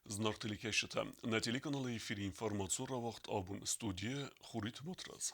Зынаргъ телекӕсджытӕ, нӕ телеканалы эфири информацион рауагъд абон студийы Хуриты Батрадз.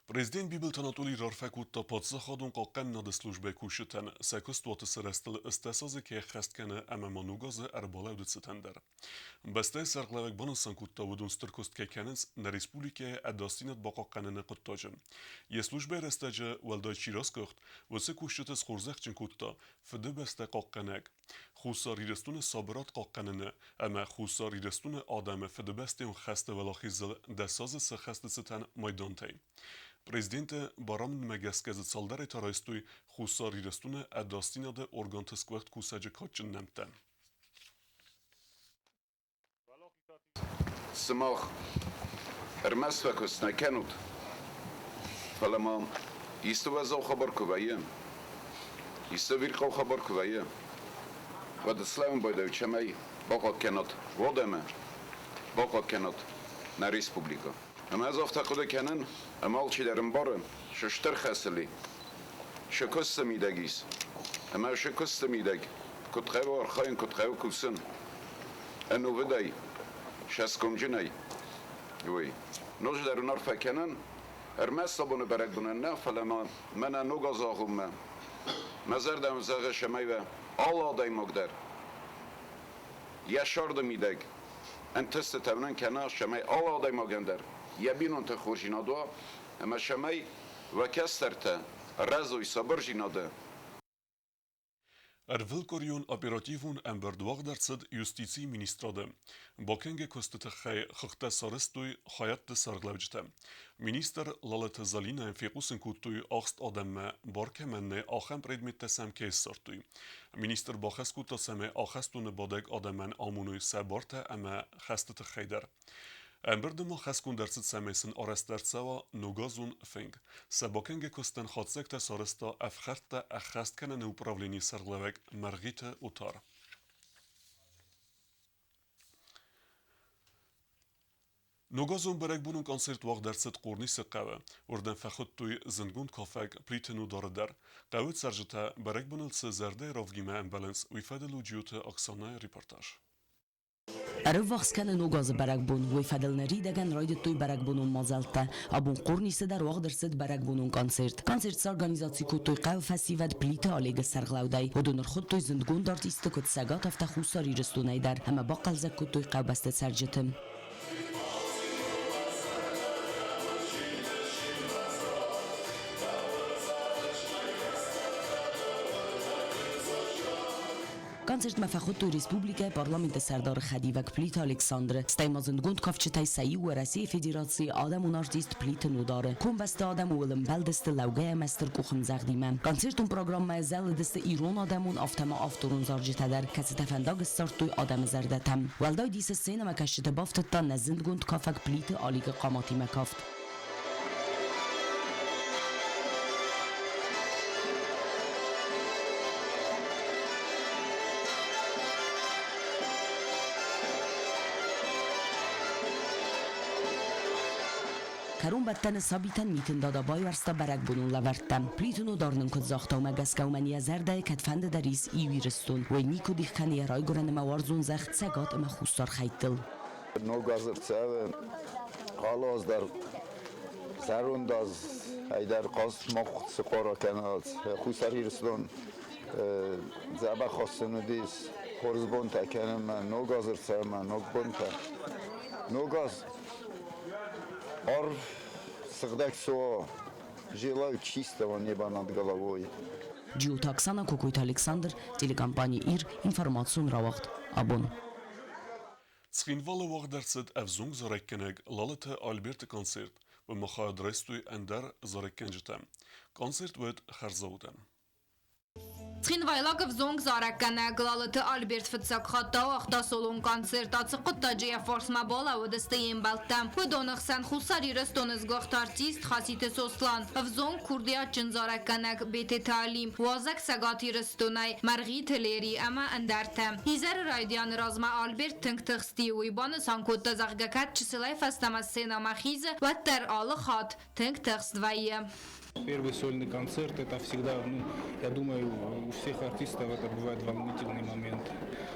Президент Бибылты Анатолий рарфӕ кодта паддзахадон хъахъхъӕнынады службӕйы кусджытӕн сӕ куыстуаты сырӕзтыл стӕс азы кӕй ӕххӕст кӕны ӕмӕ ма ног азы ӕрбалӕуды цытӕн дӕр. Бӕстӕйы сӕргълӕууӕг банысан кодта, уыдон стыр куыст кӕй кӕнынц нӕ республикӕйы ӕдасдзинад бахъахъхъӕныны хъуыддаджы. Йе службӕйы рӕстӕджы уӕлдай чи расгуыхт, уыцы кусджыты схорзӕхджын кодта Фыдыбӕстӕ хъахъхъӕнӕг Хуссар Ирыстоны сабырад хъахъхъӕныны ӕмӕ Хуссар Ирыстоны адӕмы Фыдыбӕстӕйон хӕсты уӕлахизыл дӕсазы цы хӕсты цытӕн майдантӕй. Президенты барамындмӕ гӕсгӕ дзы цалдӕрӕй та райстой Хуссар Ирыстоны ӕдасдзинады органты сгуыхт кусӕджы кадджын нӕмттӕ. Сымах ӕрмӕст фӕкуыст нӕ кӕнут, фӕлӕ ма исты уӕззау хабар куы вӕййы, исты ӕвирхъау хабар куы вӕййы, уӕд слӕууын байдайут, цӕмӕй бахъахъхъӕнат адӕмы, бахъахъхъӕнат нӕ республикӕ. Ӕмӕ ӕз афтӕ хъуыды кӕнын, ӕмӕ алчидӕр ӕмбары, цы стыр хӕс ыл и, цы куыст цы мидӕг ис, ӕмӕ цы куысты мидӕг куыд хъӕуы архайын, куыд хъӕуы кусын ӕнувыдӕй, сӕсгомджынӕй, уый. Ноджыдӕр уын арфӕ кӕнын, ӕрмӕст абоны бӕрӕгбонӕн нӕ, фӕлӕ ма мӕнӕ ног азы агъоммӕ мӕ зӕрдӕ уын зӕгъы, цӕмӕй уӕ алы адӕймаг дӕр йӕ сӕрды мидӕг ӕнтыстытӕ уынын кӕна, цӕмӕй алы адӕймагӕн дӕр йӕ бинонты хорздзинад уа ӕмӕ цӕмӕй уӕ кӕстӕртӕ рӕзой сабырдзинады. Ӕрвылкъуырион оперативон ӕмбырд уагъд ӕрцыд юстицийы министрады. Бакӕнгӕ куысты тыххӕй хыгъдтӕ сарӕзтой хайадты сӕргълӕуджытӕ. Министр Лалыты Залинӕйӕн фехъусын кодтой, ахст адӕммӕ бар кӕмӕн нӕй, ахӕм предметтӕ сӕм кӕй ссардтой. Министр бахӕс кодта, цӕмӕй ахӕстоны бадӕг адӕмӕн амоной сӕ бартӕ ӕмӕ хӕсты тыххӕй дӕр. Ӕмбырды ма хӕсгонд ӕрцыд, цӕмӕй сын арӕзт ӕрцӕуа ногазон фынг. Сӕ бакӕнгӕ куыстӕн хатдзӕгтӕ сарӕзта ӕфхӕрдтӕ ӕххӕст кӕныны управленийы сӕргълӕууӕг Мӕргъиты Отар. Ногазон бӕрӕгбонон концерт уагъд ӕрцыд Хъорнисы хъӕуы. Уырдӕм фӕхуыдтой зындгонд кафӕг Плиты Нудары дӕр. Хъӕуы цӕрджытӕ бӕрӕгбоныл цы зӕрдӕйы равгимӕ ӕмбӕлынц, уый фӕдыл у Джиоты Оксанӕйы репортаж. Ӕрыввахс кӕны Ног азы бӕрӕгбон. Уый фӕдыл ныридӕгӕн райдыдтой бӕрӕгбонон мадзӕлттӕ. Абон Хъорнисы дӕр уагъд ӕрцыд бӕрӕгбонон концерт. Концерт сорганизаци кодтой хъӕуы фӕсивӕд Плиты Олегы сӕргълӕудӕй. Уыдон ӕрхуыдтой зындгонд артистты куыд Цӕгат, афтӕ Хуссар Ирыстонӕй дӕр ӕмӕ бахъӕлдзӕг кодтой хъӕубӕсты цӕрджыты. Концертмӕ фӕхуыдтой республикӕйы парламенты сӕрдары хӕдивӕг Плиты Александры, стӕй ма зындгонд кафджытӕй сӕ иу Уӕрӕсейы Федерацийы адӕмон артист Плиты Нодары. Комбӕсты адӕм ууыл ӕмбӕлдысты лӕугӕйӕ ӕмӕ стыр къухӕмдзӕгъдимӕ. Концертон программӕйы зӕлыдысты ирон адӕмон, афтӕ ма авторон зарджытӕ дӕр, кӕцытӕ фӕндаг ссардтой адӕмы зӕрдӕтӕм. Уӕлдай дисы сценӕмӕкӕсджыты бафтыдта нӕ зындгонд кафӕг Плиты Аликы хъаматимӕ кафт. Кӕронбӕттӕны сабитӕн Митын Дада байуӕрста бӕрӕгбонон лӕвӕрттӕ. Плиты Нодар нын куыд загъта, уымӕ гӕсгӕ уымӕн йӕ зӕрдӕйы кӕдфӕнды дӕр ис иу Ирыстон, уый никуы дих кӕны йӕ райгуырӕн ӕмӕ уарзон зӕхх Цӕгат ӕмӕ Хуссар хӕйттыл. Ног аз ӕрцӕуы алы аз дӕр зӕронд аз ӕйдӕр хъаз мах цы хъора кӕнӕ Хуссар Ирыстон дзӕбӕх хӕссын уыдис хорз бонтӕ кӕнынмӕ, ног аз ӕрцӕуынмӕ, ног бонтӕ. Ног аз арв сыгъдӕг цы уа, желаю чистого неба над головой. Джиоты Оксана, Кокойты Александр, телекомпани «Ир», информацион рауагъд «Абон». Цхинвалы уагъд ӕрцыд ӕвзонг зарӕггӕнӕг Лалыты Альберты концерт, уымӕ хайад райстой ӕндӕр зарӕггӕнджытӕ. Концерт уыд хӕрзаудӕн. Цхинвайлаг ӕвзонг зарӕггӕнӕг Лалыты Альберт фыццаг хатт ауагъта солон концерт. Ацы хъуыддаджы йӕ фарсмӕ балӕууыдысты йе мбӕлттӕ. Уыдоны хсӕн Хуссар Ирыстоны сгуыхт артист Хаситы Сослан, ӕвзонг курдиатджын зарӕггӕнӕг Бететы Али, уазӕг Цӕгат Ирыстонӕй Мӕргъиты Лери ӕмӕ ӕндӕртӕ. Изӕры райдианы размӕ Альберт тынг тыхсти. Уый банысан кодта, зӕгъгӕ, кӕд чысылӕй фӕстӕмӕ сценӕмӕ хизы, уӕддӕр алы хатт тынг тыхст вӕййы. Первый сольный концерт – это всегда, ну, я думаю, у всех артистов это бывает волнительный момент.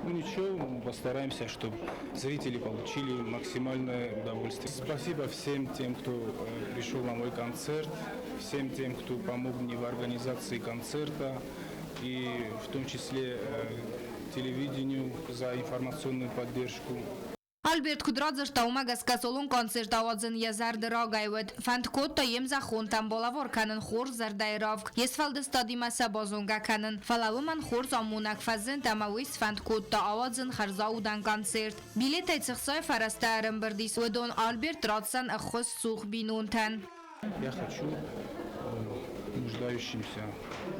Ну ничего, постараемся, чтобы зрители получили максимальное удовольствие. Спасибо всем тем, кто пришел на мой концерт, всем тем, кто помог мне в организации концерта, и в том числе телевидению за информационную поддержку. Альберт куыд радзырдта, уымӕ гӕсгӕ солон концерт ауадзын йӕ зӕрды рагӕй уыд. Фӕнд кодта йе мзӕххонтӕн балӕвар кӕнын хорз зӕрдӕйы равг, йе сфӕлдыстадимӕ сӕ базонгӕ кӕнын. Фӕлӕ уымӕн хорз амонӕг фӕзынд ӕмӕ уый сфӕнд кодта ауадзын хӕрзаудӕн концерт. Билетӕй цы хцайы фӕрӕзтӕ ӕрӕмбырд ис, уыдон Альберт ратдзӕн ӕххуысцух бинонтӕн. Я хочу нуждающимся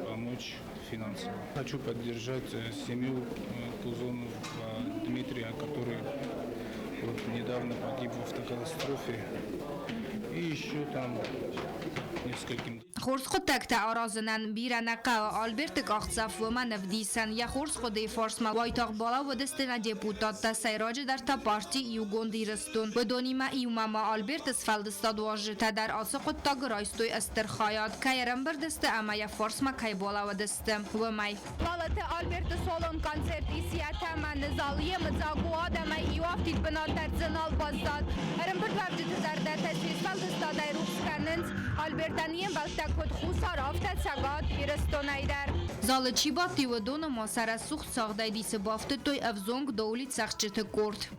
помочь финансово. Хочу поддержать семью Тузонова Дмитрия, который вот недавно погиб в автокатастрофе. И еще там нескольким. Хорз хъуыддӕгтӕ аразынӕн бирӕ нӕ хъӕуы. Альберты къахдзӕф уымӕн ӕвдисӕн. Йӕ хорз хъуыдыйы фарсмӕ уайтагъд балӕууыдысты нӕ депутаттӕ, сӕйраджыдӕр та парти Иугонд Ирыстон. Уыдонимӕ иумӕ ма Альберты сфӕлдыстад уазджытӕ дӕр ацы хъуыддагы райстой стыр хайад, кӕй ӕрӕмбырд сты ӕмӕ йӕ фарсмӕ кӕй балӕууыдысты, уымӕй. Лалыты Альберты солон концерт ис йӕ тӕмӕны зал. Йемыдзаг у адӕмӕй, иу афтид бынат дӕр дзы нал баззад. Ӕрӕмбырдуӕвджыты зӕрдӕтӕ се сфӕлдыстадӕй рухс кӕнынц. Альбертӕн йе мбӕлттӕ куыд Хуссар, афтӕ Цӕгат Ирыстонӕй дӕр. Залы чи бадти, уыдоны ма сӕ рӕсугъд цагъдӕй дисы бафтыдтой ӕвзонг доули цӕгъдджыты къорд.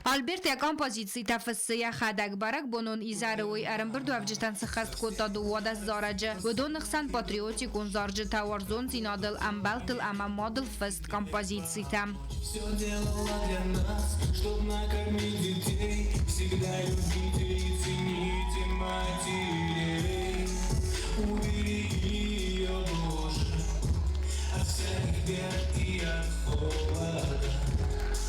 Альберт йӕ композицитӕ фыссы йӕхӕдӕг. Бӕрӕгбонон изӕры уый ӕрӕмбырдуӕвджытӕн сыххӕст кодта 12 зарӕджы. Уыдоны хсӕн патриотикон зарджытӕ, уарзондзинадыл, ӕмбӕлттыл ӕмӕ мадыл фыст композицитӕ. Все делала для нас, чтоб накормить детей. Всегда любите и цените матерей. Убереги ее, Боже, от всяких бед и от холода.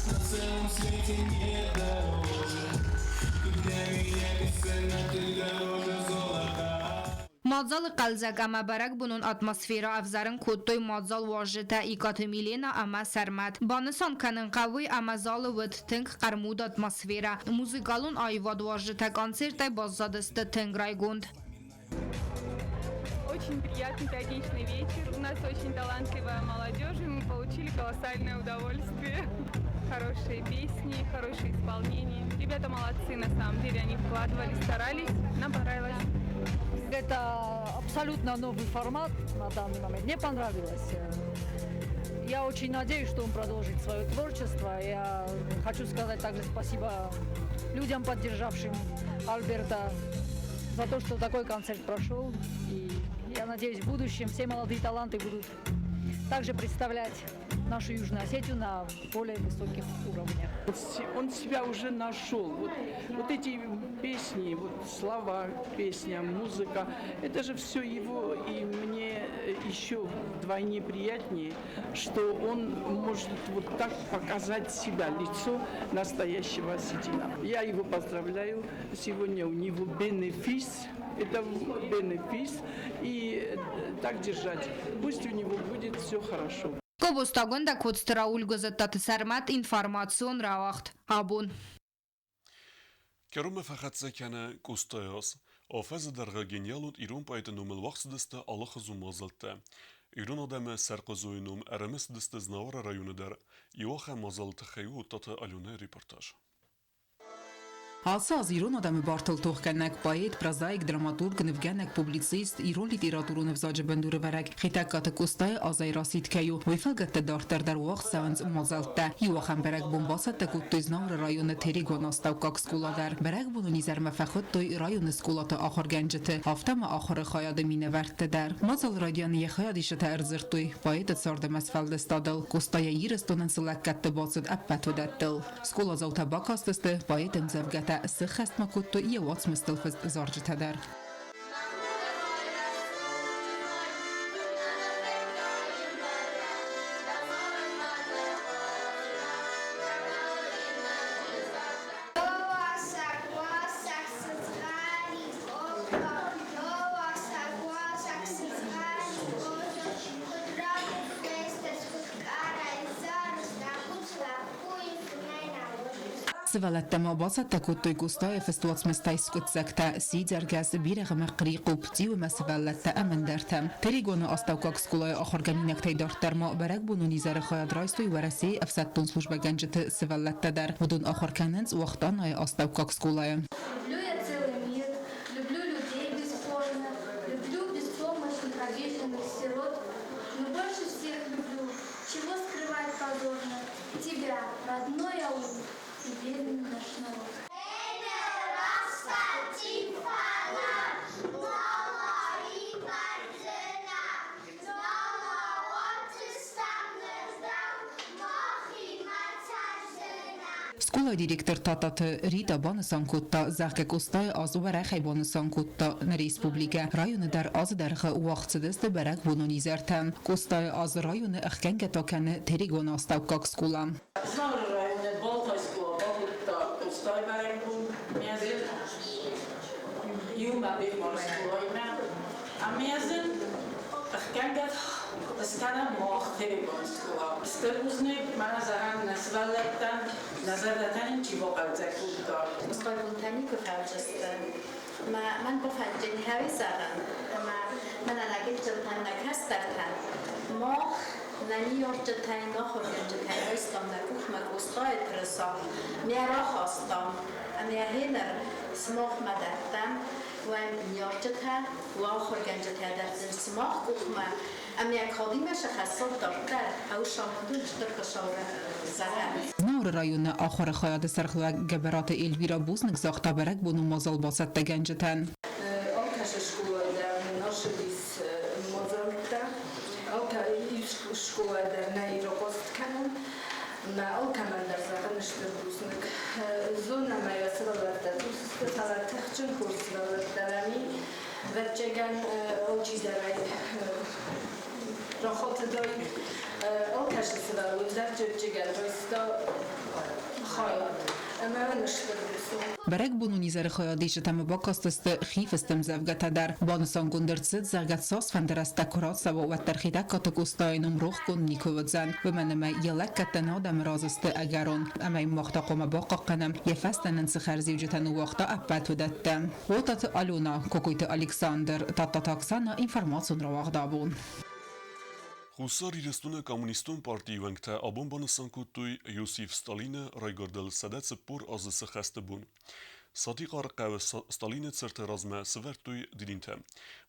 На целом свете нет дороже. Ты для меня бесценна, ты дороже золота. Мадзалы хъӕлдзӕг ӕмӕ бӕрӕгбонон атмосферӕ ӕвзӕрын кодтой мадзал уазджытӕ Икъаты Милена ӕмӕ Сӕрмӕт. Банысан кӕнын хъӕуы, ӕмӕ залы уыд тынг хъӕрмуд атмосферӕ. Музыкалон аивад уазджытӕ концертӕй баззадысты тынг райгонд. Очень приятный пятничный вечер. У нас очень талантливая молодежь, и мы получили колоссальное удовольствие. Хорошие песни, хорошее исполнение. Ребята молодцы, на самом деле, они вкладывались, старались, нам понравилось. Это абсолютно новый формат на данный момент. Мне понравилось. Я очень надеюсь, что он продолжит свое творчество. Я хочу сказать также спасибо людям, поддержавшим Альберта, за то, что такой концерт прошел. И я надеюсь, в будущем все молодые таланты будут также представлять нашу Южную Осетию на более высоких уровнях. Он себя уже нашел. Вот эти песни, вот слова, песня, музыка, это же все его, и мне еще вдвойне приятнее, что он может вот так показать себя, лицо настоящего осетина. Я его поздравляю. Сегодня у него бенефис, это бенефис, и так держать. Пусть у него будет все хорошо. Кобозты Агуындӕ, Коцты Рауль, Гуызыдтаты Сӕрмӕт, информацион рауагъд Абон. Кӕронмӕ фӕхӕццӕ кӕны Къостайы аз. Афӕдзы дӕргъы гениалон ирон поэты номыл уагъд цыдысты алыхуызон мадзӕлттӕ. Ирон адӕмы сӕрхъызойы ном ӕрымысыдысты Знауыры районы дӕр. Иу ахӕм мадзалы тыххӕй у Оттаты Аленӕйы репортаж. Ацы аз ирон адӕмы бартыл тохгӕнӕг поэт, прозаик, драматург, нывгӕнӕг, публицист, ирон литературон ӕвзаджы бындурӕвӕрӕг Хетӕгкаты Къостайы азӕй расидт кӕй у, уый фӕлгӕтты дарддӕр дӕр уагъд цӕуынц мадзӕлттӕ. Иу ахӕм бӕрӕгбон бацӕттӕ кодтой Знауыры районы Терегуаны астӕуккаг скъола дӕр. Бӕрӕгбонон изӕрмӕ фӕхуыдтой районы скъолаты ахуыргӕнджыты, афтӕ ма ахуыры хайады минӕвӕртты дӕр. Мадзалы райдианы йӕ хайадисджытӕ ӕрдзырдтой поэты цард ӕмӕ сфӕлдыстадыл, Къостайӕ Ирыстонӕн цы лӕггӕдты бацыд, ӕппӕт уыдӕттыл. Скъоладзаутӕ бакастысты поэты ӕмдзӕвгӕтӕ, сыххӕст ма кодтой йӕ уацмыстыл фыст зарджытӕ дӕр. Сывӕллӕттӕ ма бацӕттӕ кодтой Къостайы фыст уацмыстӕй скъуыддзӕгтӕ «Сидзӕргӕс», «Бирӕгъ ӕмӕ хърихъупп», «Цъиу ӕмӕ сывӕллӕттӕ» ӕмӕ ӕндӕртӕ. Терегоны астӕуккаг скъолайы ахуыргӕнинӕгтӕй дарддӕр ма бӕрӕгбонон изӕры хайад райстой Уӕрӕсейы ӕфсӕддон службӕгӕнджыты сывӕллӕттӕ дӕр. Уыдон ахуыр кӕнынц Уахтъанайы астӕуккаг скъолайы. Люблю я целый мир, люблю людей бесспорно, люблю беспомощных, обиженных сирот, но больше всех люблю, чего скрывать позорно, тебя, родной аул и верный наш народ. Скъолайы директор Тататы Рита банысан кодта, зӕгъгӕ Къостайы аз уӕрӕхӕй банысан кодта нӕ республикӕ. Районы дӕр азы дӕргъы уагъд цыдысты бӕрӕгбонон изӕртӕ. Къостайы аз районы ӕхгӕнгӕ та кӕны Терегоны астӕуккаг скъола. Знауыры районы Балтайы скъола бахуыдта Къостайы бӕрӕгбон Мезет иумӕ Бехъмары скъолаимӕ. Ӕмӕ дзы ӕхгӕнгӕ скӕнӕм мах Терегоны скъола. Стыр бузныг мӕнӕ зӕгъӕм нӕ сывӕллӕттӕн, нӕ зӕрдӕтӕ нын чи бахъӕлдзӕг кодта. Къостай бонтӕ никуы фӕвзӕрстӕн. Мӕ мӕн бафӕнджын хӕуи зӕгъӕн, ӕма мӕнӕ нӕ гыццылтӕн, нӕ кӕстӕртӕн мах нӕ ныййарджытӕй, нӕ ахуыргӕнджытӕй райстам нӕ къухмӕ Къостайы тырыса, ме рахастам ӕмӕ гъеныр сымахмӕ дӕттӕм, уӕ ныййарджытӕ, уӕ ахуыргӕнджытӕ дӕтдзӕн сымах къухмӕ, ӕмӕ кадимӕ сӕ хӕссат дарддӕр, ӕвсамондон стыр Хуыцау зӕгъӕд. Знауыры районы ахуыры хайады сӕргълӕууӕг Гӕбӕраты Эльвира бузныг загъта бӕрӕгбонон мадзал бацӕттӕгӕнджытӕн. Алкӕцы скъолайы дӕр нын ацыдис мадзӕлттӕ. Алкӕцы скъолайы дӕр нӕ ирохъуыст кӕнӕм. Мӕ алкӕмӕн дӕр зӕгъын стыр бузныг. Зонӕм ӕй, сывӕллӕттӕ цъус сты, фӕлӕ тыхджын хорз сывӕллӕттӕ нӕм и. Ӕвӕццӕгӕн, алчидӕр ӕй рахатыдаид. Алкӕцы сывӕллон дӕр чырчыгӕн райста хайад ӕмӕ стыр бузныг. Бӕрӕгбонон изӕры хайадисджытӕ ма бакастысты хи фыст ӕмдзӕвгӕтӕ дӕр. Банысангонд ӕрцыд, зӕгъгӕ, цасфӕнды рӕстӕг куы рацӕуа, уӕддӕр Хетӕгкаты Къостайы ном рохгонд никуы уыдзӕн, уымӕн ӕмӕ йӕ лӕггӕдтӕ нӕ адӕмы раз сты ӕгӕрон. Ӕмӕ йын мах та хъуамӕ бахъахъхъӕнӕм, йӕ фӕстӕ нын цы хӕрзиуджытӕ ныууагъта, ӕппӕт уыдӕттӕ. Отаты Алена, Кокойты Александр, Тадтаты Оксана, информацион рауагъд абон. Хуссар Ирыстоны Коммунистон партийы уӕнгтӕ абон банысан кодтой Иосиф Сталины райгуырдыл 140 азы цы хӕсты бон. Сатихъары хъӕуы Сталины цырты размӕ сывӕрдтой дидинтӕ.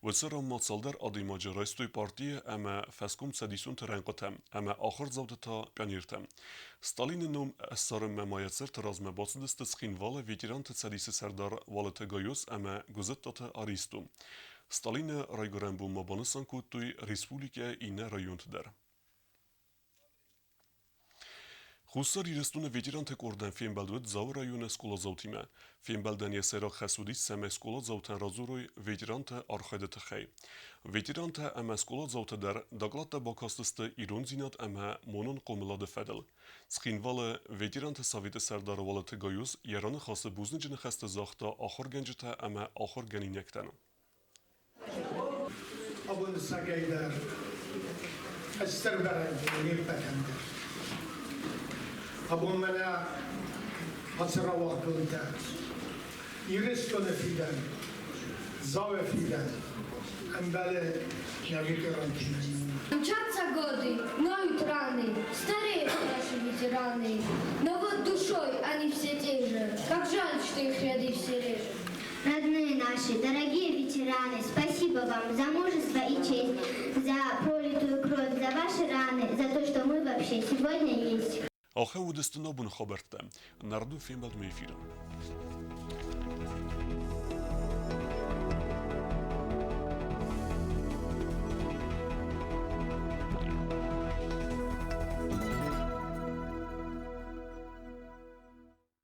Уыцы ран ма цалдӕр адӕймаджы райстой партийы ӕмӕ фӕскомцӕдисонты рӕнхъытӕ ӕмӕ ахуырдзауты та пионертӕ. Сталины ном ссарынмӕ ма йӕ цырты размӕ бацыдысты Цхинвалы ветеранты цӕдисы сӕрдар Уалыты Гайоз ӕмӕ Гуызыттаты Аристо. Сталины райгуырӕн бонмӕ банысан кодтой республикӕйы иннӕ районты дӕр. Хуссар Ирыстоны ветеранты къордӕн фембӕлд уыд Дзауы районы скъоладзаутимӕ. Фембӕлдӕн йӕ сӕйраг хӕс уыдис, цӕмӕй скъоладзаутӕн радзурой ветеранты архайды тыххӕй. Ветерантӕ ӕмӕ скъоладзаутӕ дӕр докладтӕ бакастысты ирондзинад ӕмӕ монон хъомылады фӕдыл. Цхинвалы ветеранты советы сӕрдар Уалыты Гайоз йӕ раныхасы бузныджы ныхӕстӕ загъта ахуыргӕнджытӕ ӕмӕ ахуыргӕнинӕгтӕн. Абоны сагӕй дӕр стыр бӕрӕгбон не ппӕтӕн дӕр. Абон мӕнӕ ацы рауагъдонтӕ Ирыстоны фидӕн, Дзауы фидӕн ӕмбӕлы нӕ ветерантимӕ. Мчатся годы, ноют раны, стареют наши ветераны, но вот душой они все те же, как жаль, что их ряды все реже. Родные наши, дорогие ветераны, спасибо вам за мужество и честь, за пролитую кровь, за ваши раны, за то, что мы вообще сегодня есть. Ахӕм уыдысты нӕ боны хабӕрттӕ. Нӕрдон фембӕлдмӕ эфиры.